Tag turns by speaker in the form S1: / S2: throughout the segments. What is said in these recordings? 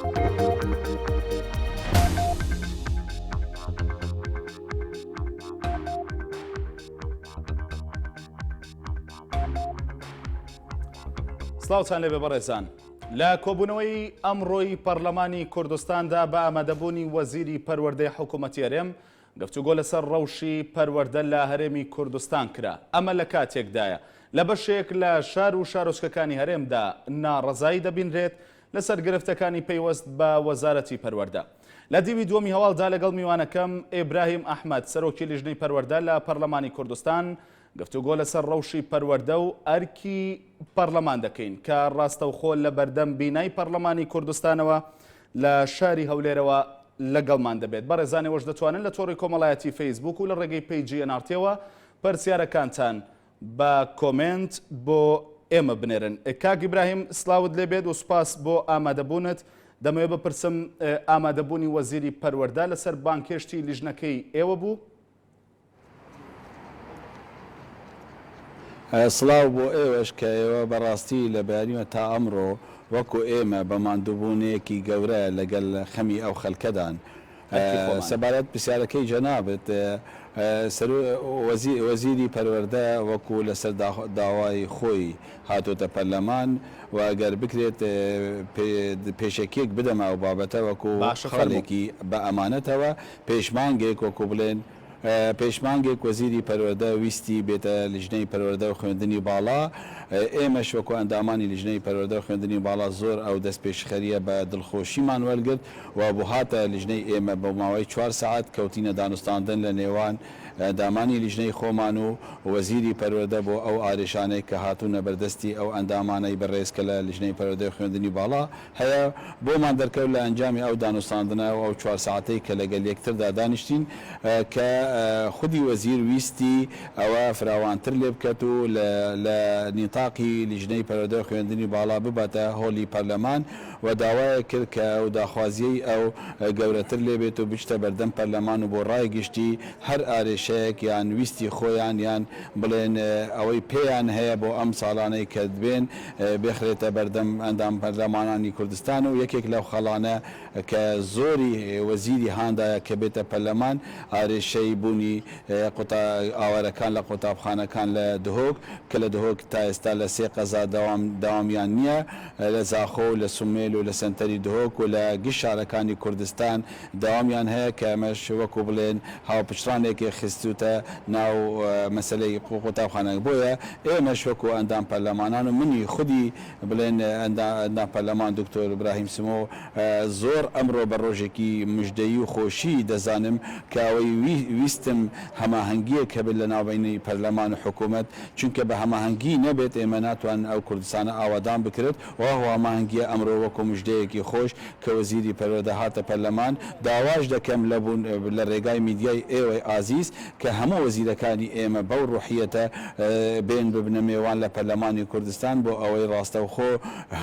S1: سڵاوتان لێبێ بەڕێزان. لە کۆبوونەوەی ئەمڕۆی پەرلەمانی کوردستاندا بە ئامادەبوونی وەزیری پەروەردەی حکوومەتی هەرێم گفتوگۆ لەسەر ڕەوشی پەروەردە لە هەرێمی کوردستان کرا، ئەمە لە کاتێکدایە لە بەشێک لە شار و شارۆچکەکانی هەرێمدا ناڕەزایی دەبینرێت لەسەر گرفتەکانی پەیوەست بە وەزارەتی پەروەردە. لە دیوی دووەمی هەواڵدا لەگەڵ میوانەکەم ئیبراهیم ئەحمەد سەرۆکی لیژنەی پەروەردە لە پەرلەمانی کوردستان گفتوگۆ لەسەر ڕەوشی پەروەردە و ئەرکی پەرلەمان دەکەین کە ڕاستەوخۆ لە بەردەم بینای پەرلەمانی کوردستانەوە لە شاری هەولێرەوە لەگەڵمان دەبێت. بەڕێزان ئێوەش دەتوانن لە تۆڕی کۆمەڵایەتی فەیسبووک و لە ڕێگەی پەیجی ئێن ئاڕ تیەوە پرسیارەکانتان بە کۆمێنت بۆ ئێمە بنێرن. کاک ئیبراهیم سڵاوت لێبێت و سوپاس بۆ ئامادەبوونت. دەمەوێت بپرسم ئامادەبوونی وەزیری پەروەردە لەسەر بانگهێشتی لیژنەکەی ئێوە بوو؟
S2: سڵاو بۆ ئێوەش کە ئێوە بەڕاستی لە بەیانیوە تا ئەمڕۆ وەکو ئێمە بە ماندووبوونێکی گەورە لەگەل خەمی ئەو خەلکەدان.
S1: ئەرکی خۆمانە.
S2: سەبارەت پرسیارەکەی جەنابت وەزیری پەروەردە وەکو لەسەر داوای خۆی هاتۆتە پەرلەمان و گەر بکرێت پێشەکیەک بدەمە ئەو بابەتە وەکو
S1: باشە فەرموو.
S2: خاڵێکی بە ئەمانەتەوە پێش مانگێک وەکو بڵێن پێش مانگێک وەزیری پەروەردە ویستی بێتە لیژنەی پەروەردە و خوێندنی باڵا، ئێمەش وەکو ئەندامانی لیژنەی پەروەردە و خوێندنی باڵا زۆر ئەو دەستپێشخەرییە بە دڵخۆشیمان وەرگرت و بۆ هاتە لیژنەی ئێمە بۆ ماوەی چوار سەعات کەوتینە دانوستاندن لە نێوان ئەندامانی لیژنەی خۆمان و وەزیری پەروەردە بۆ ئەو ئارێشانەی کە هاتوونە بەردەستی ئەو ئەندامانەی بەڕێز کە لە لیژنەی پەروەردە و خوێندنی باڵا هەیە، بۆمان دەرکەوت لە ئەنجامی ئەو دانوستاندنە و ئەو چوار سەعاتەی کە لەگەل یەکتردا دانیشتین کە خودی وەزیر ویستی ئەوە فراوانتر لێ بکات و لە لە نیتاقی لیژنەی پەروەردە و خوێندنی باڵا بباتە هۆڵی پەرلەمان و داوایەک کرد کە ئەو داخوازیەی ئەو گەورەتر لێ بێت و بچتە بەردەم پەرلەمان و بۆ ڕای گشتی هەر ئارێشەیەک یان ویستی خۆیان یان بڵێن ئەوەی پێیان هەیە بۆ ئەم ساڵانەی کە دبێن بخرێتە بەردەم ئەندام پەرلەمانانی کوردستان و یەکێک لەو خەڵانە کە زۆری وەزیری هاندایە کە بێتە پەرلەمان ئارێشەی بوونی قوتا ئاوارەکان لە قوتابخانەکان لە دهۆک کە لە دهۆک تا ئێستا لە سێ قەزا دەوام دەوامیان نییە لە زاخۆ و لە سمێل و لە سەنتەری دهۆک و لە گشت شارەکانی کوردستان دەوامیان هەیە کە ئەمەش وەکو بڵێن هاوپچڕانێکی خستووتە ناو مەسەلەی قوتابخانە بۆیە ئێمەش وەکو ئەندام پەرلەمانان و منی خودی بڵێن ئەندام پەرلەمان دکتۆر براهیم سمۆ زۆر ئەمڕۆ بە ڕۆژێکی مژدەیی و خۆشی دەزانم کە ئەوەی ویستم هەماهەنگیەک هەبێت لە ناوبەینی پەرلەمان و حکومەت چونکە بە هەماهەنگی نەبێت ئێمە ناتوانن ئەو کوردستانە ئاوادان بکرێت و ئه و هەماهەنگیە ئەمڕۆ وەکو مژدەیەکی خۆش کە وەزیری پەروەردە هاتە پەرلەمان، داواش دەکەم لە بوون لە رێگای میدیای ئێوەی ئازیز کە هەموو وەزیرەکانی ئێمە بەو روحیەتە بێن ببنە مێوان لە پەرلەمانی کوردستان بۆ ئەوەی راستەوخۆ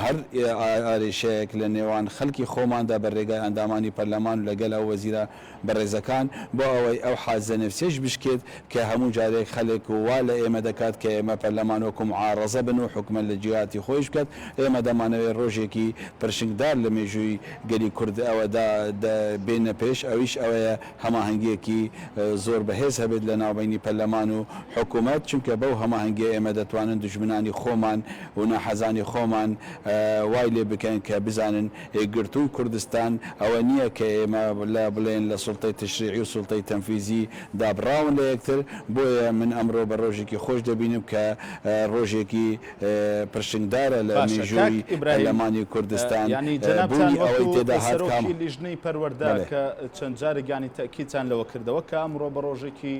S2: هەر ئارێشەیەک لە نێوان خەلکی خۆماندا بە رێگای ئەندامانی پەرلەمان و لەگەل ئەو وەزیرە بەڕێزەکان بۆ ئەوەی ئەو حاجزە نەفسیەش بشکێت کە هەموو جارێک خەلک وا لە ئێمە دەکات کە ئێمە پەرلەمان وەکو معارەزە بن و حکومەت لە جیاتی خۆیش بکات ئێمە دەمانەوێت ڕۆژێکی پرشنگدار لە مێژووی گەلی کورد ئەوە دا بێنە پێش ئەویش ئەوەیە هەماهەنگیەکی زۆر بەهێز هەبێت لە ناوبەینی پەرلەمان و حکومەت چونکە بەو هەماهەنگیە ئێمە دەتوانن دوژمنانی خۆمان و ناحەزانی خۆمان وای لێ بکەن کە بزانن یەکگرتووی کوردستان ئەوە نییە کە ئێمە لە بڵێن لە سوڵتەی تەشریعی و سوڵتەی تەنفیزی دابڕاون لە یەکتر، بۆیە من ئەمڕۆ بە ڕۆژێکی خۆش دەبینم کە ڕۆژێکی پرشنگدارە لە
S1: باشە کاک
S2: مێژووی
S1: ئیبراهیم
S2: پەرلەمانی کوردستان
S1: یانی جەنابتان
S2: بوونی ئەوەی
S1: وەکو
S2: تێدا هات کام
S1: سەرۆکی لیژنەی پەروەردە
S2: بەڵێ.
S1: کە چەند جارێک یانی تەئکیدتان لەوە کردەوە کە ئەمڕۆ بە ڕۆژێکی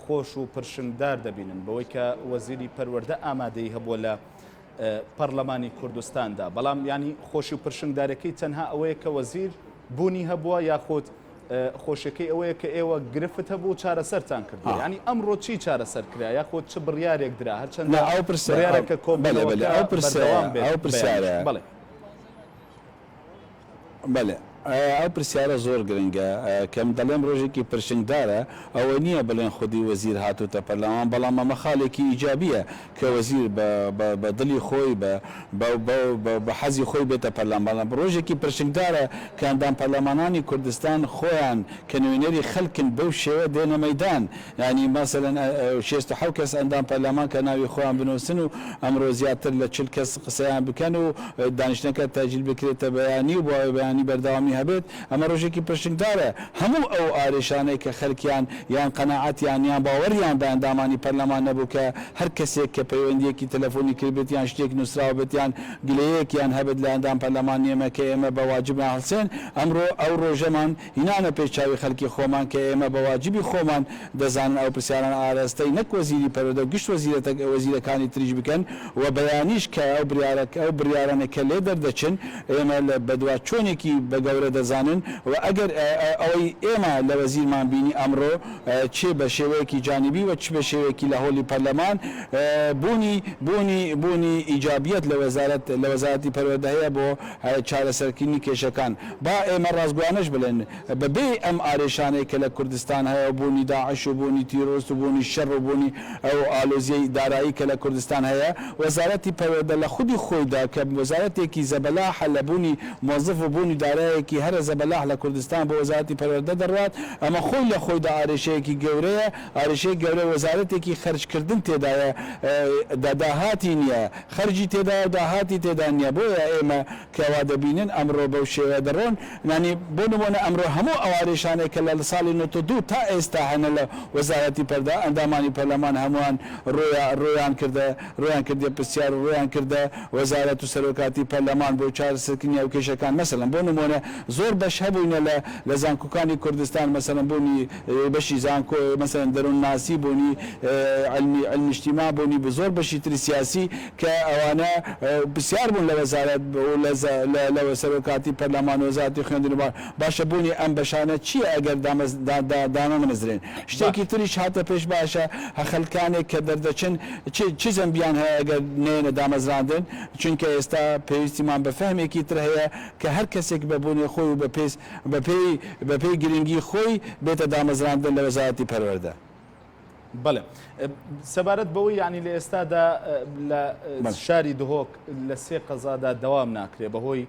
S1: خۆش و پرشنگدار دەبینن بەوەی کە وەزیری پەروەردە ئامادەیی هەبووە لە پەڕلەمانی کوردستاندا، بەڵام یانی خۆشی و پرشنگدارەکەی تەنها ئەوەیە کە وەزیر بوونی هەبووە یاخود خۆشیەکەی ئەوەیە کە ئێوە گرفت هەبوو و چارەسەرتان کردووە یانی ئەمڕۆ چی چارەسەر کرا یاخود چ بڕیارێک درا هەرچەندە بڕیارە کە کۆبوونەوەکە بەردەوام بێت بەیانیش. بەڵێ.
S2: بەلێ. ئەو پرسیارە زۆر گرنگە. کە من دەڵێم ڕۆژێکی پرشنگدارە، ئەوە نییە بڵێن خودی وەزیر هاتووتە پەرلەمان، بەڵام ئەمە خاڵێکی ئیجابییە کە وەزیر بە بە بە دڵی خۆی بە بە بە بە بە حەزی خۆی بێتە پەرلەمان، بەڵام ڕۆژێکی پرشنگدارە کە ئەندام پەرلەمانانی کوردستان خۆیان کە نوێنەری خەلکن بەو شێوە دێنە مەیدان. یانی مەسەلەن 67 کەس ئەندام پەرلەمان کە ناوی خۆیان بنووسن و ئەمڕۆ زیاتر لە 40 کەس قسەیان بکەن و دانیشتنەکە تەئجیل بکرێتە بەیانی و بۆ ئەوەی بەیانی بەردەوامی هەبێت، ئەمە ڕۆژێکی پرشنگدارە. هەموو ئەو ئارێشانەی کە خەلکیان یان قەناعەتیان یان باوەڕیان بە ئەندامانی پەرلەمان نەبوو کە هەر کەسێک کە پەیوەندییەکی تەلەفۆنی کردبێت یان شتێک نووسراو بێت یان گلەیەکیان هەبێت لە ئەندام پەرلەمانی ئێمە کە ئێمە بە واجبمان هەڵسێن ئەمڕۆ ئەو ڕۆژەمان هینانە پێش چاوی خەلکی خۆمان کە ئێمە بە واجبی خۆمان دەزانن ئەو پرسیارانە ئاراستەی نەک وەزیری پەروەردە و گشت وەزیرەکانی تریش بکەن و بەیانیش کە ئەو بریارە ئەو بریارانە کە لێ دەردەچن ئێمە لە بەدواچۆنێکی بە گەورە دەزانن و ئەگەر ئەوەی ئێمە لە وەزیرمان بینی ئەمڕۆ چ بە شێوەیەکی جانیبی و چ بە شێوەیەکی لە هۆڵی پەرلەمان بوونی بوونی بوونی ئیجابیەت لە وەزارەت لە وەزارەتی پەروەردە هەیە بۆ چارەسەرکردنی کێشەکان. با ئێمە ڕاستگۆیانەش بڵێن، بە بێی ئەم ئارێشانەی کە لە کوردستان هەیە و بوونی داعش و بوونی تیرۆرست و بوونی شەڕ و بوونی ئەو ئالۆزیەی دارایی کە لە کوردستان هەیە، وەزارەتی پەروەردە لە خودی خۆیدا کە وەزارەتێکی زەبەلاحە لە بوونی مۆزەف و بوونی دارایەکی هەرە زەبەلاح لە کوردستان بۆ وەزارەتی پەروەردە دەڕوات، ئەمە خۆی لە خۆیدا ئارێشەیەکی گەورەیە، ئارێشەی گەورە وەزارەتێکی خەرجکردن تێدایە داهاتی نییە. خەرجی تێدایە و داهاتی تێدا نییە، بۆیە ئێمە کە وا دەبینن ئەمڕۆ بەو شێوەیە دەڕۆن، یانی بۆ نموونە ئەمڕۆ هەموو ئەو ئارێشانەی کە لە ساڵی 92 تا ئێستا هەنە لە وەزارەتی پەردە، ئەندامانی پەرلەمان هەمووان ڕوویا ڕوویان کردە ڕوویان کردیە پرسیار و ڕوویان کردە وەزارەت و سەرۆکاتی پەرلەمان بۆ چارەسەرکردنی ئەو کێشەکان، مەسەلەن بۆ نموونە زۆر بەش هەبووینە لە لە زانکۆکانی کوردستان مەسەلەن بوونی بەشی زانکۆ مەسەلەن دەروونناسی بوونی علمی علم اجتماع بوونی زۆر بەشی تری سیاسی کە ئەوانە پرسیار بوون لە وەزارەت و لە سەرۆکاتی پەرلەمان و وەزارەتی خوێندن و باشە بوونی ئەم بەشانە چییە ئەگەر دانەمەزرێن شتێکی تریش هاتە پێش باشە خەلکانێک کە دەردەچن چ زەنبیان هەیە ئەگەر نەیەنە دامەزراندن چونکە ئێستا پێویستیمان بە فەهمێکی تر هەیە کە هەر کەسێک بە بوونی خۆی و بە پێی بەپێی بەپێی گرنگی خۆی بێتە دامەزراندن لە وەزارەتی پەروەردە.
S1: بەڵێ سەبارەت بەوەی یعنی لە ئێستادا لە شاری دهۆک لە سێ قەزادا دەوام ناکرێ بەهۆی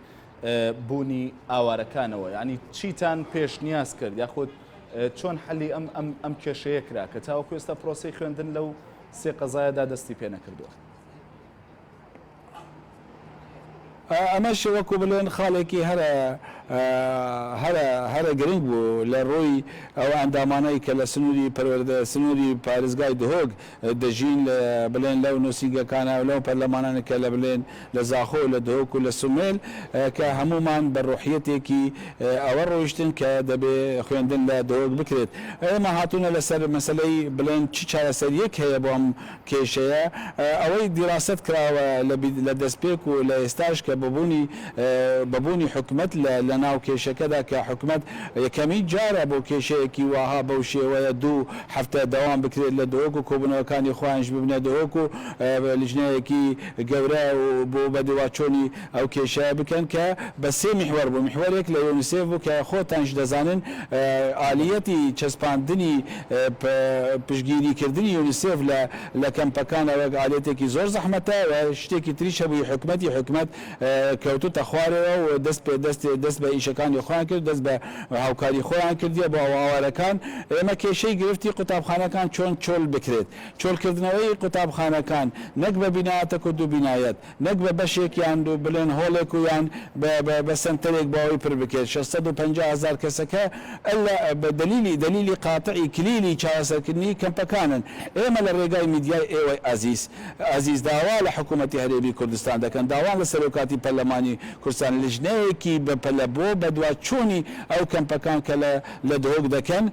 S1: بوونی ئاوارەکانەوە یعنی چیتان پێشنیاز کرد یاخود چۆن حەلی ئەم ئەم ئەم کێشەیە کرا کە تاوەکو ئێستا پرۆسی خوێندن لەو سێ قەزایەدا دەستی پێ نەکردووە؟
S2: ئەمەش وەکو بڵێن خاڵێکی هەرە هەرە هەرە گرنگ بوو لە ڕووی ئەو ئەندامانەی کە لە سنووری پەروەردە سنووری پارێزگای دهۆک دەژین لە بڵێن لەو نووسینگەکانە و لەو پەرلەمانانە کە لە بڵێن لە زاخۆ و لە دهۆک و لە سمێل کە هەموومان بە ڕۆحیەتێکی ئەوە ڕۆیشتن کە دەبێ خوێندن لە دهۆک بکرێت ئێمە هاتوونە لەسەر مەسەلەی بڵێن چ چارەسەرییەک هەیە بۆ ئەم کێشەیە ئەوەی دیراسەت کراوە لە دەستپێک و لە ئێستاش کە بەبوونی بەبوونی حکومەت لە لەناو کێشەکەدا کە حکومەت یەکەمین جارە بۆ کێشەیەکی واها بەو شێوەیە دوو هەفتە دەوام بکرێت لە دهۆک و کۆبوونەوەکانی خۆیانش ببنە دهۆک و لیژنەیەکی گەورە و بۆ بەدواچۆنی ئەو کێشەیە بکەن کە بە سێ میحوەر بوو، میحوەرێک لە یونیسێف بوو کە خۆتانیش دەزانن ئالیەتی چەسپاندنی پشتگیری کردنی یونیسێف لە لە کەمپەکانە وەک ئالیەتێکی زۆر زەحمەتە و شتێکی تریش هەبوو حکومەتی حکومەت کەوتوتە خوارەوە و دەست پێ دەست دەست بە ئیشەکانی خۆیان کرد دەست بە هاوکاری خۆیان کردیە بۆ ئاوارەکان ئێمە کێشەی گرفتی قوتابخانەکان چۆن چۆل بکرێت چۆلکردنەوەی قوتابخانەکان نەک بە بینایەتەک و دوو بینایەت نەک بە بەشێک یان بڵێن هۆڵێک و یان بە سەنتەرێک بۆ ئەوەی پر بکرێت 650 هەزار کەسەکە ئەلا بە دەلیلی دەلیلی قاتعی کلیلی چارەسەرکردنی کەمپەکانن ئێمە لە ڕێگای میدیای ئێوەی ئازیز ئازیز داوا لە حکوومەتی هەرێمی کوردستان دەکەن داوان لە سەرۆکاتی پەرلەمانی کوردستان لیژنەیەکی بەپەلە بۆ بەدواچوونی ئەو کەمپەکان کە لە لە دهۆک دەکەن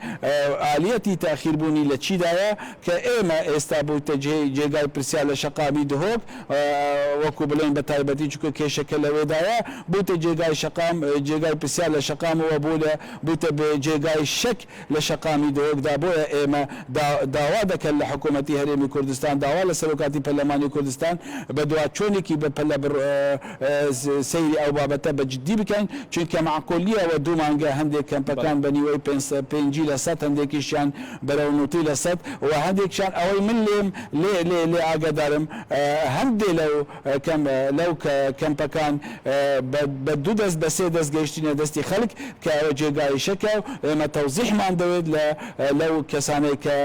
S2: ئالیەتی تاخیر بوونی لە چیدایە کە ئێمە ئێستا بوویتە جێگای پرسیار لە شەقامی دهۆک وەکو بڵێن بە تایبەتی چونکە کێشەکە لەوێدایە بوویتە جێگای شەقام جێگای پرسیار لە شەقامەوە بوونە بوویتە جێگای شەک لە شەقامی دهۆکدا بۆیە ئێمە داوا دەکەن لە حکوومەتی هەرێمی کوردستان داوا لە سەرۆکاتی پەرلەمانی کوردستان بەدواچوونێکی بەپەلە. سەیری ئەو بابەتە بە جدی بکەین چونکە مەعقول نیە وە دوو مانگە هەندێک کەمپەکان بە نیوەی پێنجی لە سەت هەندێکیشیان بەرەو نۆتی لە سەت و هەندێکیشیان ئەوەی من لێم لێ لێ لێ ئاگادارم هەندێ لەو کەم لەو کەمپەکان بە بە دوو دەست بە سێ دەست گەیشتینە دەستی خەلک کە ئەوە جێگای شەکە و ئێمە تەوزیحمان دەوێت لە لەو کەسانەی کە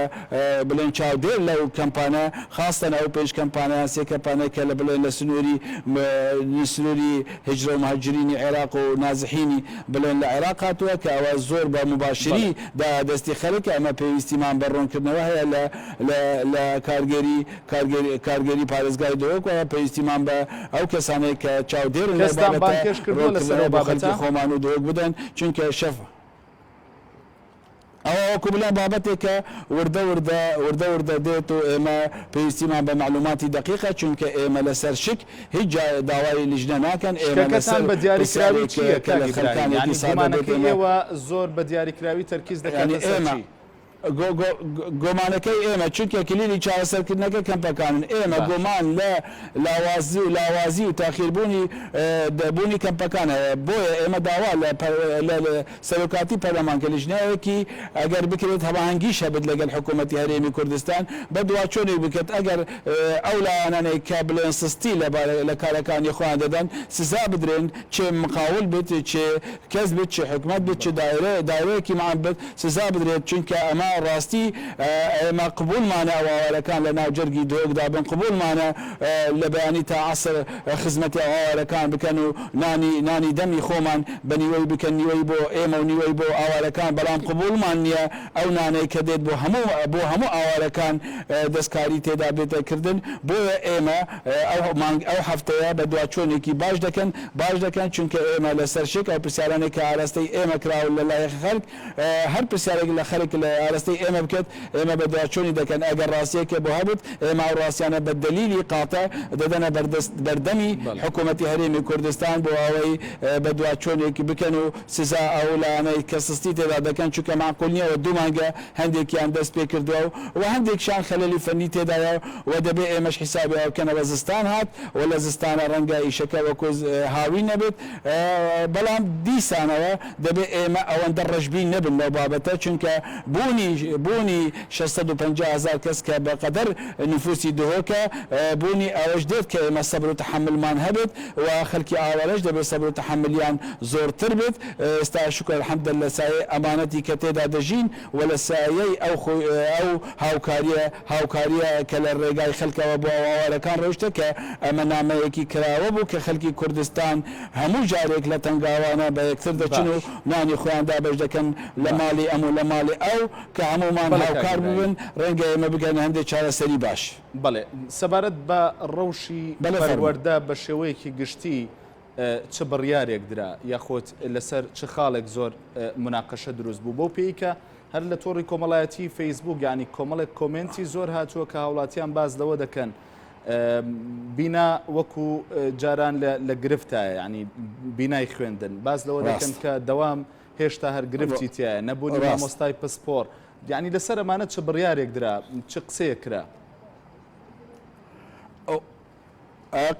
S2: بڵێن چاودێر لەو کەمپانە خاستەن ئەو پێنج کەمپانە یان سێ کەمپانەی کە لە بڵێن لە سنووری سنووری هجرە و مهاجرینی عێراق و نازحینی بڵێن لە عێراق هاتووە کە ئەوە زۆر بە موباشری دایە دەستی خەلک ئەمە پێویستیمان بە ڕوونکردنەوە هەیە لە لە لە کارگێری کارگێری کارگێری پارێزگای دهۆک و پێویستیمان بە ئەو کەسانەی کە چاودێرن لەو
S1: کەستان
S2: بابەتە
S1: بانگهێشت کردووە لەسەر
S2: ڕوونکردنەوە
S1: ئەو
S2: بۆ خەلکی
S1: بابەتە؟
S2: خۆمان و دهۆک بدەن چونکە شەف ئەوە وەکو بڵێم بابەتێکە وردە وردە وردە وردە دێت و ئێمە پێویستیمان بە مەعلوماتی دەقیقە چونکە ئێمە لەسەر شک هیچ جا داوای لیژنە ناکەن ئێمە
S1: شکەکەتان
S2: لەسەر
S1: بە دیاریکراوی
S2: پرسیارێک
S1: چییە
S2: کە
S1: کاک
S2: لە
S1: ئیبراهیم؟
S2: خەلکانێکی
S1: یانی
S2: سادە بێت
S1: گومانەکەی
S2: ئێمە
S1: ئێوە زۆر بە دیاریکراوی تەرکیز
S2: یانی
S1: دەکاتە سەر
S2: ئێمە
S1: چی؟
S2: گۆ گۆ گۆمانەکەی ئێمە چونکە کلیلی چارەسەرکردنەکە کەمپەکانن ئێمە
S1: باش.
S2: گۆمان لە لاوازی و لاوازی و تاخیربوونی بوونی کەمپەکان هەیە بۆیە ئێمە داوا لە لە سەرۆکاتی پەرلەمان کە لیژنەیەکی ئەگەر بکرێت هەماهەنگیش هەبێت لەگەل حکوومەتی هەرێمی کوردستان بەدواچوونێک بکرێت ئەگەر ئەو لایەنانەی کە بڵێن سستی لە لە کارەکانی خۆیان دەدەن سزا بدرێن چ مقاول بێت چ کەس بێت چ حکومەت بێت چ دایرە دایرەیەکی عام بێت سزا بدرێت چونکە ئەمە ڕاستی ئێمە قبوڵمانە ئەو ئاوارەکان لە ناو جەرگی دهۆکدا بن قبوڵمانە لە بەیانی تا عەسر خزمەتی ئەو ئاوارەکان بکەن و نانی نانی دەمی خۆمان بە نیوەی بکەن نیوەی بۆ ئێمە و نیوەی بۆ ئاوارەکان بەڵام قبوڵمان نییە ئەو نانەی کە دێت بۆ هەموو بۆ هەموو ئاوارەکان دەستکاری تێدا بێتە کردن بۆیە ئێمە ئەو مانگ ئەو هەفتەیە بەدواچۆنێکی باش دەکەن باش دەکەن چونکە ئێمە لەسەر شک ئەو پرسیارانەی کە ئاراستەی ئێمە کراون لە لایەن خەلک هەر پرسیارێک لە خەلک لە ئاراستەی ئێمە بکەت ئێمە بەدواچۆنی دەکەن ئەگەر ڕاستیەکێ بۆ هەبێت ئێمە ئەو ڕاستیانە بە دەلیلی قاتع دەدەنە بەردەست بەردەمی حکوومەتی هەرێمی کوردستان بۆ ئەوەی بەدواچۆنێک بکەن و سزا ئەو لایەنەی کە سستی تێدا دەکەن چونکە مەعقول نیە و دوو مانگە هەندێکیان دەست پێکردوە و هەندێکشیان خەلەلی فەنی تێدایە و دەبێ ئێمەش حیسابی ئەوە بکەنەوە زستان هات و لە زستانە ڕەنگە ئیشەکە وەکو هاوین نەبێت بەڵام دیسانەوە دەبێ ئێمە ئەوەندە ڕەشبین نەبن لەو بابەتە چونکە بوونی بوونی 650 هەزار کەس کە بە قەدەر نفوسی دهۆکە بوونی ئەوەش دێت کە ئێمە سەبر و تەحەمولمان هەبێت و خەلکی ئاوارەش دەبێت سەبر و تەحەمولیان زۆرتر بێت ئێستا شوکر الحمد لە سایەی ئەمانەتی کە تێدا دەژین و لە سایەی ئەو ئەو هاوکاریە هاوکاریە کە لە ڕێگای خەلکەوە بۆ ئاوارەکان ڕۆیشتە کە ئەمە نامەیەکی کراوە بوو کە خەلکی کوردستان هەموو جارێک لە تەنگاوانە بە یەکتر دەچن و
S1: باش.
S2: نانی خۆیان دابەش دەکەن لە
S1: باش.
S2: ماڵی ئەم و لە ماڵی ئەو کە هەموومان
S1: بەڵێ کاک
S2: هاوکار
S1: ئیبراهیم.
S2: ببن ڕەنگە ئێمە بگەنە هەندێک چارەسەری باش.
S1: بەڵێ سەبارەت بە ڕەوشی
S2: بەڵێ فەرموو.
S1: پەروەردە بە شێوەیەکی گشتی چ بڕیارێک درا یاخود لەسەر چ خاڵێک زۆر موناقەشە دروست بوو بەو پێی کە هەر لە تۆڕی کۆمەڵایەتی فەیسبوک یانی کۆمەڵێک کۆمێنتی زۆر هاتووە کە هاوڵاتیان باس لەوە دەکەن بینا وەکو جاران لە گرفتایە ینی بینای خوێندن باس لەوە دەکەن کە دەوام هێشتا هەر گرفتی تایە نەبوونی مامۆستای پسپۆر یعنی لەسەر ئەمانە چ بڕیارێک درا چ قسەیەک کرا؟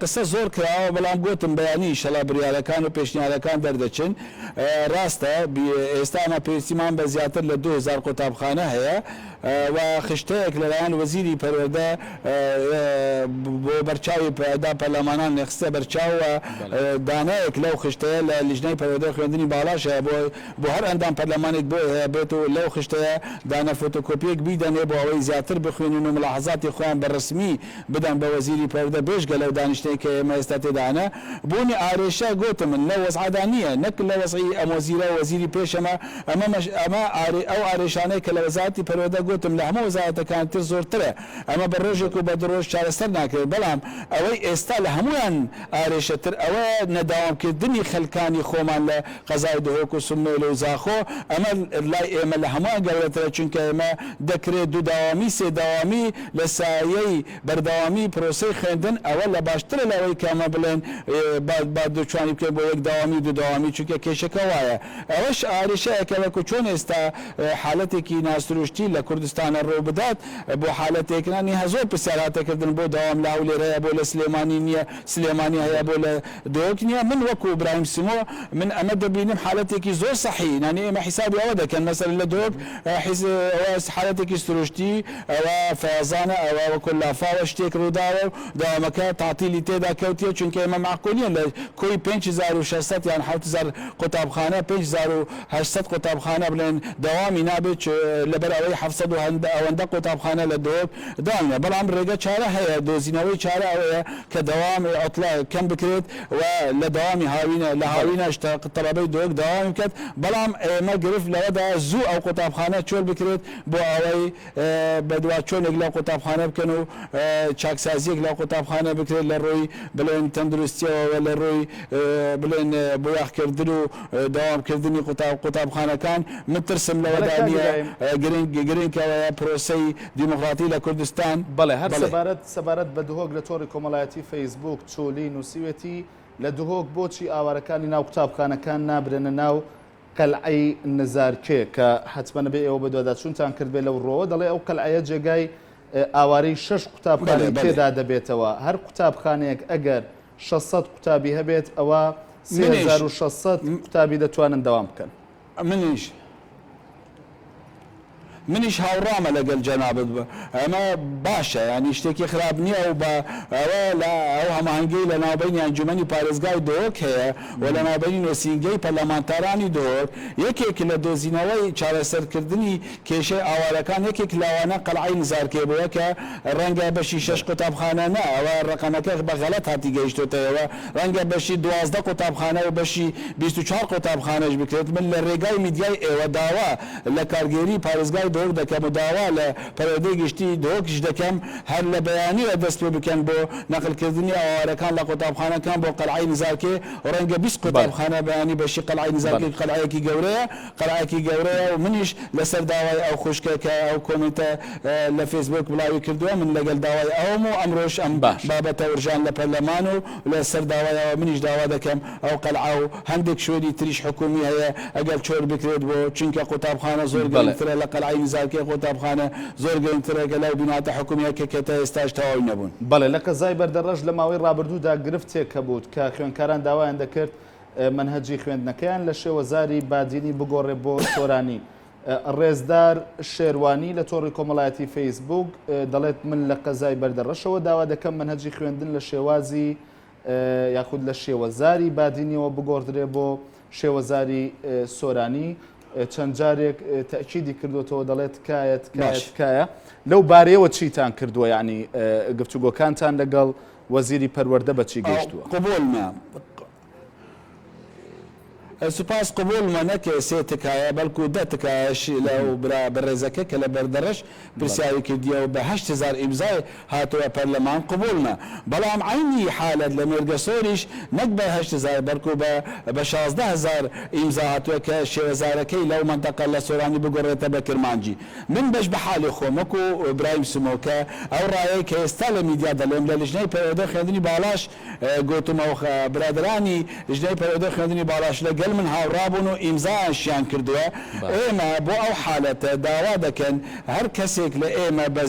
S2: قسە زۆر کراوە بەڵام گۆتم بەیانی ئیشەڵا بریارەکان و پێشنیارەکان دەردەچن ڕاستە ئێستا ئەمە پێویستیمان بە زیاتر لە 2000 قوتابخانە هەیە و خشتەیەک لەلایەن وەزیری پەروەردە بۆ بەرچاوی دا پەرلەمانان خستە بەرچاو و دانایەک لەو خشتەیە لە لیژنەی پەروەردە و خوێندنی باڵاش هەیە بۆ بۆ هەر ئەندام پەرلەمانێک بۆی هەیە بێت و لەو خشتەیە دانە فۆتۆکۆپیەک بیدەنێ بۆ ئەوەی زیاتر بخوێنن و ملاحەزاتی خۆیان بە ڕەسمی بدەن بە وەزیری پەروەردە بێژگە لەو دانیشتنەی کە ئێمە ئێستا تێدانە بوونی ئارێشە گۆتم من لەو وەزعەدا نییە نەک لە وەزعی ئەم وەزیرە و وەزیری پێش ئەمە ئەمە مەش ئەمە ئارێ ئەو ئارێشانەی کە لە وەزارەتی پەروەردە گۆتم لە هەموو وەزارەتەکانی تر زۆرترە ئەمە بە ڕۆژێک و بە دو ڕۆژ چارەسەر ناکرێت بەڵام ئەوەی ئێستا لە هەموویان ئارێشەتر ئەوەیە نەداوام کردنی خەلکانی خۆمان لە قەزای دهۆک و سمێل و زاخۆ ئەمە لای ئێمە لە هەمووان گەورەترە چونکە ئێمە دەکرێت دوو داوامی سێ داوامی لە سایەی بەردەوامی پرۆسەی خوێندن ئەوە لە. باشترە لەوەی کە ئەمە بڵێن با با دووچوانی بکەین بۆ یەک دەوامی و دوو دەوامی چونکە کێشەکە وایە ئەوەش ئاریشەیەکە وەکو چۆن ئێستا حالەتێکی ناسروشتی لە کوردستانە ڕوو بدات بۆ حالەتێک نانی هە زۆر پرسیار هاتە کردن بۆ دەوام لە هەولێر هەیە بۆ لە سلێمانی نییە سلێمانی هەیە بۆ لە دهۆک نییە من وەکو برایم سمۆ من ئەمە دەبینم حالەتێکی زۆر سەحی نانی ئێمە حیسابی ئەوە دەکەن مەسەلەن لە دهۆک حیز ئەوە حالەتێکی سروشتی ئەوە فەیەزانە ئەوە وەکو لافاوە شتێک ڕووداوە و دەوامەکە تەعتیلی تێدا کەوتیە چونکە ئێمە مەعقول نیە لە کۆی 5600 یان 7000 قوتابخانە 5800 قوتابخانە بڵێن دەوامی نابێت لەبەر ئەوەی 700 و ئەوەندە قوتابخانە لە دهۆک دەوام نیە بەڵام ڕێگە چارە هەیە دۆزینەوەی چارە ئەوەیە کە دەوامی عوتڵە کەم بکرێت و لە دەوامی هاوینە لە هاوینەش تەڵەبەی دهۆک دەوامی بکات بەڵام ئێمە گرفت لەوەدا زوو ئەو قوتابخانە چۆل بکرێت بۆ ئەوەی بەدواچۆنێک لەو قوتابخانە بکەن و چاکسازیەک لەو قوتابخانە بکرێت لە ڕووی بڵێن تەندروستیەوە و لە ڕووی بڵێن بۆیاخکردن و دەوامکردنی قوتابخانەکان من ترسم
S1: بەڵێ
S2: لەوەدا
S1: کاک
S2: نییە
S1: ئیبراهیم.
S2: گرنگ گرنگ ئەوەیە پرۆسەی دیموکراتی لە کوردستان
S1: بەڵێ هەر
S2: بەڵێ.
S1: سەبارەت سەبارەت بە دهۆک لە تۆڕی کۆمەڵایەتی فەیسبووک چۆلی نووسیوێتی لە دهۆک بۆچی ئاوارەکانی ناو قوتابخانەکان نابرێنە ناو قەلعەی نزارکێ کە حەتمەن ئەبێ ئێوە بەدواداچوونتان کردبێ لەو ڕووەوە دەڵێ ئەو قەلعەیە جێگای ئاوارەی شەش
S2: بەڵێ
S1: قوتابخانەی
S2: بەڵێ.
S1: تێدا دەبێتەوە هەر قوتابخانەیەک ئەگەر 600 قوتابی هەبێت ئەوە
S2: منیش
S1: 3600 قوتابی دەتوانن دەوام بکەن.
S2: منیش. منیش هاوڕامە لەگەل جەنابت ئەمە باشە یانی شتێکی خراپ نییە و بە ئەوە لە ئەو هەماهەنگیەی لە ناوبەینی ئەنجومەنی پارێزگای دهۆک هەیە و لە ناوبەینی نوسینگەی پەرلەمانتارانی دهۆک یەکێک لە دۆزینەوەی چارەسەرکردنی کێشەی ئاوارەکان یەکێک لەوانە قەلعەی نزارکێ بووە کە ڕەنگە بەشی شەش قوتابخانە نا ئەوە ڕەقەمەکە بە غەڵەت هاتی گەیشتۆتە ئێوە ڕەنگە بەشی 12 قوتابخانە و بەشی 24 قوتابخانەش بکرێت من لە ڕێگای میدیای ئێوە داوا لە کارگێری پارێزگای دهۆک دەکەم و داوا لە پەروەردەی گشتی دهۆکیش دەکەم هەر لە بەیانیەوە دەست پێ بکەن بۆ نەقل کردنی ئاوارەکان لە قوتابخانەکان بۆ قەلعەی نزارکێ و ڕەنگە 20 قوتابخانە بەیانی بەشی قەلعەی نزارکێ قەلعەیەکی گەورەیە قەلعەیەکی گەورەیە و منیش لەسەر داوای ئەو خوشکە کە ئەو comment ە لە فەیسبووک بڵاوی کردووە من لەگەل داوای ئەوم و ئەمرۆش ئەم بابەتە ورژان لە پەرلەمان و لەسەر داوای ئەوە منیش داوا دەکەم ئەو قەلعە و هەندێک شوێنی تریش حکومی هەیە ئەگەر چۆل بکرێت بۆ چونکە قوتابخانە زۆر گرنگترە لە قەلعەی نزارکێ قوتابخانە زۆر گرنگترە کە لەو بیناتە حکومیە کە کە تا ئێستاش تەواوی نەبوون.
S1: بەڵێ لە قەزای بەردەڕەش لە ماوەی ڕابردوودا گرفتێک هەبوو کە خوێندکاران داوایان دەکرد مەنهەجی خوێندنەکەیان لە شێوەزاری بادینی بگۆڕێ بۆ سۆرانی. ڕێزدار شێروانی لە تۆڕی کۆمەڵایەتی فەیسبووک دەڵێت من لە قەزای بەردەڕەشەوە داوا دەکەم مەنهەجی خوێندن لە شێوازی یاخود لە شێوەزاری بادینیەوە بگۆڕدرێ بۆ شێوەزاری سۆرانی چەند جارێک تەئکیدی کردوتەوە دەڵێت تکایە تکایە تکایە لەو بارەیەوە چیتان کردووە یعنی گفتوگۆکانتان لەگەڵ وەزیری پەروەردە بەچی گەیشتووە؟
S2: قبوڵمە سوپاس قبوڵمە نەک سێ تکایە بەڵکو دە تکایەش لەو برا بەڕێزەکە کە لە بەردەڕەش پرسیاری کردیە و بە 8000 ئیمزای هاتوە پەرلەمان قبوڵمە بەڵام عەینی حالەت لە مێرگەسۆریش نەک بە 8000 بەڵکو بە بە 16 هەزار ئیمزا هاتوە کە شێوەزارەکەی لەو مەنتەقە لە سۆرانی بگۆڕێتە بە کرمانجی من بەش بە حالی خۆم وەکو برایم سمۆ کە ئەو ڕایەی کە ئێستا لە میدیا دەڵێم لە لجنەی پەروەردە و خوێندنی باڵاش گۆتم ئەو برادەرانی لیژنەی پەروەردە و خوێندنی باڵاش لە گەل من هاوڕا بوون و ئیمزایانشیان کردووە ئێمە بۆ ئەو حالەتە داوا دەکەن هەر کەسێک لە ئێمە بە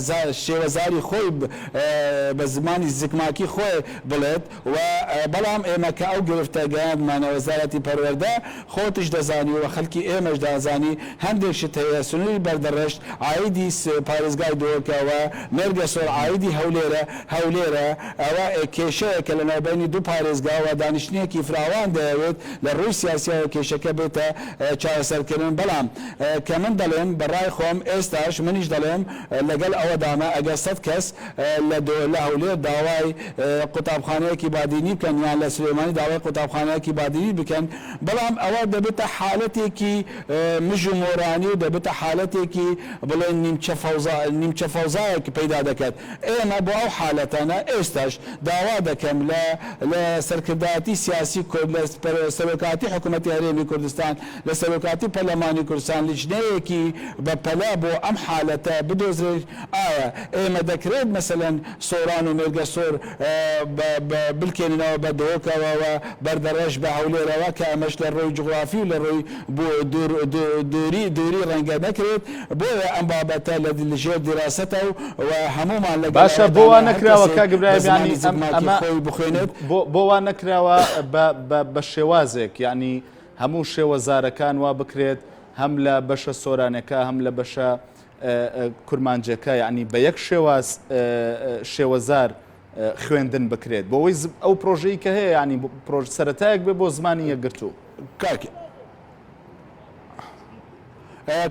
S2: شێوەزاری خۆی بە زمانی زکماکی خۆی بڵێت و بەڵام ئێمە کە ئەو گرفتە گەیاندمانە وەزارەتی پەروەردە خۆتیش دەزانی و خەلکی ئێمەش دازانی هەندێک شت هەیە سنوری بەردەڕەشت عایدی پارێزگای دهۆکە و مێرگەسۆر عایدی هەولێرە هەولێرە ئەوە کێشەیەکە لە ناوبەینی دوو پارێزگا و دانیشتنێکی فراوان دەیەوێت لە ڕووی سیاسیەوە کێشەکە بێتە چارەسەرکردن بەڵام کە من دەڵێم بە ڕای خۆم ئێستاش منیش دەڵێم لەگەڵ ئەوەدامە ئەگەر 100 کەس لە لە هەولێر داوای قوتابخانەیەکی بادینی بکەن یان لە سلێمانی داوای قوتابخانەیەکی بادینی بکەن بەڵام ئەوە دەبێتە حالەتێکی مژ و مۆرانی و دەبێتە حالەتێکی بڵێن نیمچە فەوزا نیمچە فەوزایەک پەیدا دەکات ئێمە بۆ ئەو حالەتانە ئێستاش داوا دەکەم لە لە سەرکردایەتی سیاسی کورد لە سەرۆکایەتی حکومەتی. حکوومەتی هەرێمی کوردستان لە سەرۆکاتی پەرلەمانی کوردستان لیژنەیەکی بە پەلە بۆ ئەم حالەتە بدۆزرێت ئایا ئێمە دەکرێت مەسەلەن سۆران و مێرگەسۆر بلکێننەوە بە دهۆکەوە و بەردەڕەش بە هەولێرەوە کە ئەمەش لە ڕووی جوغرافی و لە ڕووی دووری دووری ڕەنگە نەکرێت بۆیە ئەم بابەتە لە ژێر دیراسەتە و و هەموومان لەگەڵ
S1: باشە بۆ وا
S2: ئەوەدانە هەر
S1: نەکراوە
S2: کەسێک
S1: کاک
S2: بە
S1: ئیبراهیم
S2: زمانی
S1: یانی ئەم
S2: زگماکی
S1: ئەمە
S2: خۆی بخوێنێت.
S1: بۆ بۆ وا نەکراوە بە بە بە شێوازێک یانی هەموو شێوەزارەکان وا بکرێت هەم لە بەشە سۆرانەکە هەم لە بەشە کورمانجەکە یانی بە یەک شێواز شێوەزار خوێندن بکرێت بۆ ئەوەی ئەو پرۆژەی کە هەیە ینی پرۆژ سەتایەک بێ بۆ زمانی یەکگرتوو.
S2: کاک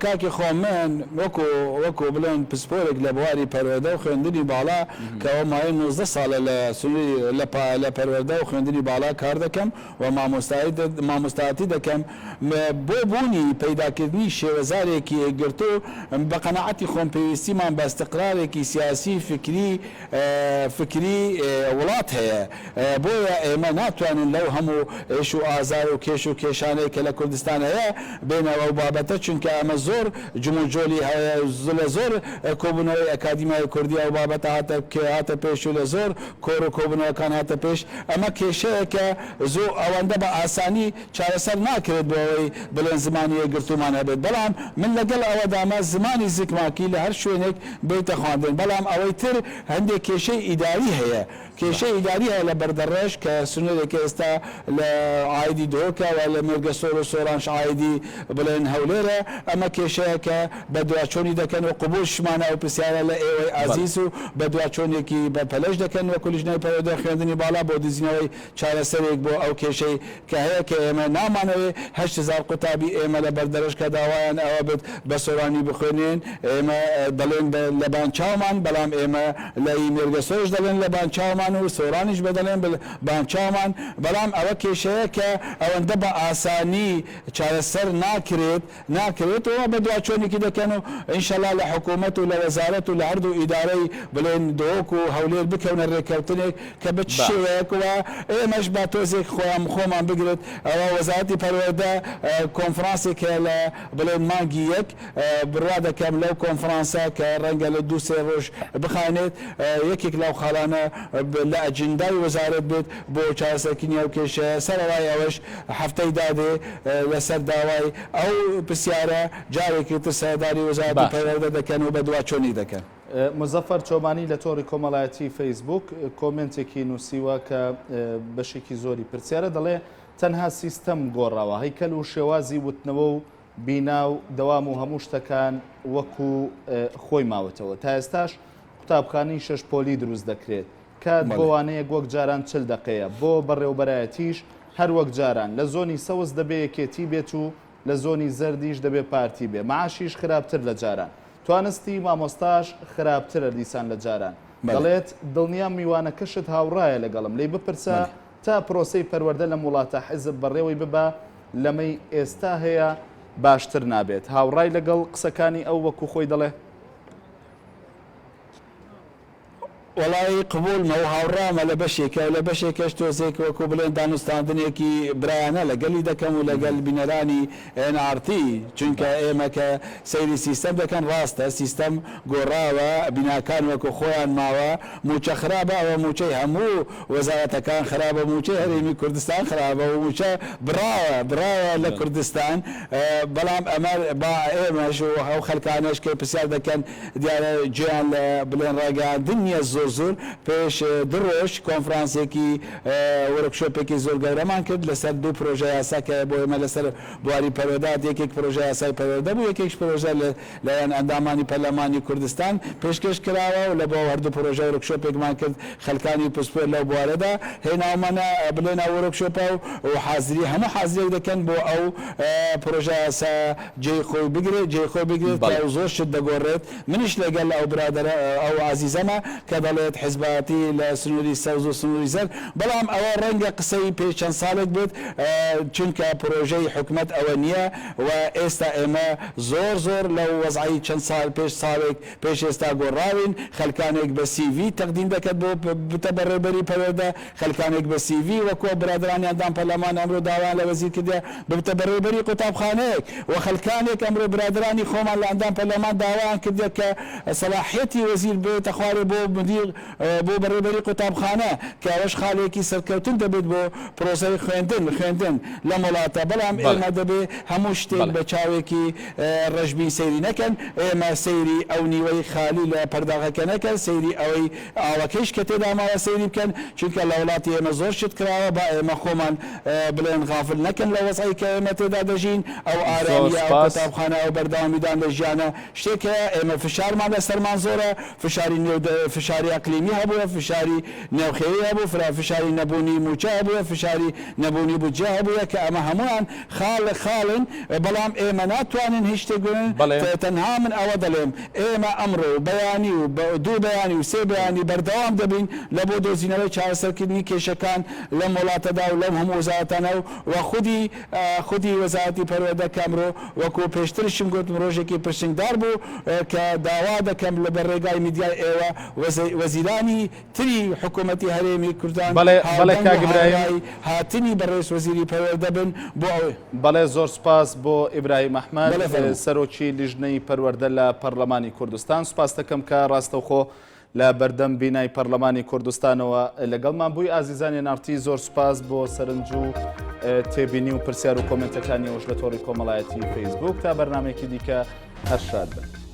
S2: کاکی خۆم من وەکو وەکو بڵێن پسپۆرێک لە بواری پەروەردە و خوێندنی باڵا کە ئەوە ماوەی 19 ساڵە لە سنووری لە لە پەروەردە و خوێندنی باڵا کار دەکەم و مامۆستایی مامۆستایەتی دەکەم بۆ بوونی پەیداکردنی شێوەزارێکی یەکگرتوو بە قەناعەتی خۆم پێویستیمان بە ئیستقرارێکی سیاسی فکری فکری وڵات هەیە بۆیە ئێمە ناتوانین لەو هەموو ئێش و ئازار و کێش و کێشانەی کە لە کوردستان هەیە بێینە ئەو بابەتە چونکە ئەمە زۆر جموجۆلی هەیە لە زۆر کۆبوونەوەی ئەکادیمیای کوردی ئەو بابەتە هاتە هاتە پێش و لە زۆر کۆر و کۆبوونەوەکان هاتە پێش ئەمە کێشەیەکە زوو ئەوەندە بە ئاسانی چارەسەر ناکرێت بۆ ئەوەی بڵێن زمانی یەکگرتوومان هەبێت، بەڵام من لەگەڵ ئەوەدامە زمانی زکماکی لە هەر شوێنێک بێیتە خواندن، بەڵام ئەوەی تر هەندێک کێشەی ئیداری هەیە، کێشەی ئیداری هەیە لە بەردەڕەش کە سنوورێکە ئێستا لە عایدی دهۆکە و لە مێرگەسۆر و سۆرانش عایدی بڵێن هەولێرە، ئەمە کێشەیەکە بەدواچۆنی دەکەن و قبووڵشمانە ئەو پرسیارە لە ئێوەی ئازیز و بەدواچۆنێکی بەپەلەش دەکەن وەکو لیژنەی پەروەردە خوێندنی باڵا بۆ دزینەوەی چارەسەرێک بۆ ئەو کێشەی کە هەیە کە ئێمە نامانەوێ 8000 قوتابی ئێمە لە بەردەرەش کە داوایان ئەوە بێت بە سۆرانی بخوێنێن ئێمە دەڵێن بە لەبان چاومان بەڵام ئێمە لە ئی مێرگەسۆرش دەڵێن لەبان چاومان و سۆرانیش بە دەڵێن بە بان چاومان بەڵام ئەوە کێشەیە کە ئەوەندە بە ئاسانی چارەسەر ناکرێت ناکرێت و بەدواچۆنێکی دەکەن و ئینشەڵا لە حکوومەت و لە وەزارەت و لە هەردوو ئیدارەی بڵێن دهۆک و هەولێر بکەونە رێککەوتنێک کە بە چ شێوەیەک و ئێمەش با تۆزێک خۆیان خۆمان بگرێت ئەوە وەزارەتی پەروەردە کۆنفرانسێک هەیە لە بڵێن مانگی یەک بڕوا دەکەم لەو کۆنفرانسە کە رەنگە لە دوو سێ رۆژ بخایەنێت یەکێک لەو خاڵانە لە ئەجندای وەزارەت بێت بۆ چارەسەرکردنی ئەو کێشەیە سەرەڕای ئەوەش هەفتەی دادێ لەسەر داوای ئەو پرسیارە جارێکی تر سەردانی وەزارەتی
S1: باشە.
S2: پەروەردە دەکەن و بەدواچوونی دەکەن.
S1: موزەفەر چۆمانی لە تۆڕی کۆمەڵایەتی فەیسبووک کۆمێنتێکی نووسیوە کە بەشێکی زۆری پرسیارە، دەڵێ تەنها سیستەم گۆڕاوە، هەیکەل و شێوازی وتنەوە و بینا و دەوام و هەموو شتەکان وەکو خۆی ماوەتەوە. تا ئێستاش قوتابخانەی شەش پۆلی دروست دەکرێت. کات بۆ وانەیەک وەک جاران 40 دەقەیە، بۆ بەڕێوبەرایەتیش هەر وەک جاران، لە زۆنی سەوز دەبێ یەکێتی بێت و لە زۆنی زەردیش دەبێ پارتی بێ، معاشیش خراپتر لە جاران. توانستی مامۆستاش خراپترە دیسان لە جاران. دەڵێت، دڵنیام میوانەکەشت هاوڕایە لەگەڵم، لێی بپرسە تا پرۆسەی پەروەردە لەم وڵاتە حیزب بەڕێوەی ببا لەمەی ئێستا هەیە باشتر نابێت. هاوڕای لەگەڵ قسەکانی ئەو وەکو خۆی دەڵێ؟
S2: وەڵایی قبوڵمە و هاوڕامە لە بەشێکە و لە بەشێکەش تۆزێک وەکو بڵێن دانوستاندنێکی برایانە لەگەلی دەکەم و لەگەل بینەرانی ئێن ئاڕ تی چونکە ئێمە کە سەیری سیستەم دەکەن ڕاستە سیستەم گۆڕاوە بیناکان وەکو خۆیان ماوە موچە خرابە ئەوە موچەی هەموو وەزارەتەکان خرابە موچەی هەرێمی کوردستان خرابە و موچە بڕاوە بڕاوە لە کوردستان بەڵام ئەمە با ئێمەش و ئەو خەلکانەش کە پرسیار دەکەن دیارە گوێیان لە بڵێن ڕاگەیاندن نییە زۆر زۆر پێش دوو ڕۆژ کۆنفرانسێکی وۆرکشۆپێکی زۆر گەورەمان کرد لەسەر دوو پرۆژە یاسا کە بۆ ئێمە لەسەر بواری پەروەردە هات یەکێک پرۆژە یاسای پەروەردە بوو یەکێکش پرۆژە لە لایەن ئەندامانی پەرلەمانی کوردستان پێشکێش کراوە و لە بۆ هەردوو پرۆژە وۆرکشۆپێکمان کرد خەلکانی پسپۆر لەو بوارەدا هێناومانە بڵێن ئەو وۆرکشۆپە و حازری هەموو حازریەک دەکەن بۆ ئەو پرۆژە یاسا جێی خۆی بگرێت جێی خۆی بگرێت کە
S1: بەڵێ.
S2: ئەو زۆر شت دەگۆڕێت منیش لەگەل ئەو برادەرە ئەو ئازیزەمە کە دەڵێ. دەڵێت حزبایەتی لە سنووری سەوز و سنووری زەرد، بەڵام ئەوە ڕەنگە قسەی پێش چەند ساڵێک بێت، چونکە پرۆژەی حکومەت ئەوە نییە و ئێستا ئێمە زۆر زۆر لەو وەزعەی چەند ساڵ پێش ساڵێک پێش ئێستا گۆڕاوین، خەلکانێک بە CV تەقدیم دەکەت بۆ ببتە بەڕێوبەری پەروەردە، خەلکانێک بە CV وەکو برادەرانی ئەندام پەرلەمان ئەمرۆ داوایان لە وەزیر کردیە ببتە بەڕێوبەری قوتابخانەیەک و خەلکانێک ئەمرۆ برادەرانی خۆمان لە ئەندام پەرلەمان داوایان کردیە کە سەلاحیەتی وەزیر بێتە خوارێ بۆ مدیر بۆ بەڕێوبەری قوتابخانە کە ئەوەش خالێکی سەرکەوتن دەبێت بۆ پرۆسەی خوێندن خوێندن لەم وڵاتە بەڵام
S1: بەڵێ
S2: ئێمە دەبێ هەموو شتێک
S1: بەڵێ.
S2: بە چاوێکی ڕەشبین سەیری نەکەن ئێمە سەیری ئەو نیوەی خالی لە پەرداخەکە نەکەن سەیری ئەوەی ئاوەکەیش کە تێدا ماوە سەیری بکەن چونکە لە وڵاتی ئێمە زۆر شت کراوە با ئێمە خۆمان بڵێن غافل نەکەن لە وەزعی کە ئێمە تێدا دەژین ئەو
S1: زۆر
S2: ئارامیە ئەو
S1: سوپاس.
S2: قوتابخانە ئەو بەردەوامیدان لە ژیانە شتێک هەیە ئێمە فشارمان لە سەرمان زۆرە فشاری نێو فشاری ئەقلیمی هەبووە فشاری نێوخێوی هەبوو فرا فشاری نەبوونی مووچە هەبووە فشاری نەبوونی بودجە هەبووە کە ئەمە هەموویان خاڵ خاڵن بەڵام ئێمە ناتوانین هیچ شتێک بڵێن
S1: بەڵێ.
S2: تەنها من ئەوە دەڵێم ئێمە ئەمڕۆ و بەیانی و دوو بەیانی و سێ بەیانی بەردەوام دەبین لە بۆ دۆزینەوەی چارەسەرکردنی کێشەکان لەم وڵاتەدا و لەم هەموو وەزارەتانە و و خودی خودی وەزارەتی پەروەردە کە ئەمرۆ وەکو پێشتریشم گوتم رۆژێکی پرشنگدار بوو کە داوا دەکەم لە بە رێگای میدیای ئێوە وەزیرانی تری حکوومەتی هەرێمی کوردان
S1: بەڵێ بەڵێ
S2: هاودەنگ و
S1: کاک ئیبراهیم.
S2: هاوڕای هاتنی بەڕێز وەزیری پەروەردە بن بۆ ئەوەی.
S1: بەڵێ زۆر سوپاس بۆ ئیبراهیم ئەحمەد
S2: بەڵێ فەرموو.
S1: سەرۆکی لیژنەی پەروەردە لە پەرلەمانی کوردستان سوپاستەکەم کە ڕاستەوخۆ لە بەردەم بینای پەرلەمانی کوردستانەوە لەگەڵمان بووی ئازیزان NRT زۆر سوپاس بۆ سەرنج و تێبینی و پرسیار و کۆمنتەکانی ئەوش لە تۆڕی کۆمەڵایەتی فەیسبوک تا بەرنمەیەکی دیکە هەر شاد بن.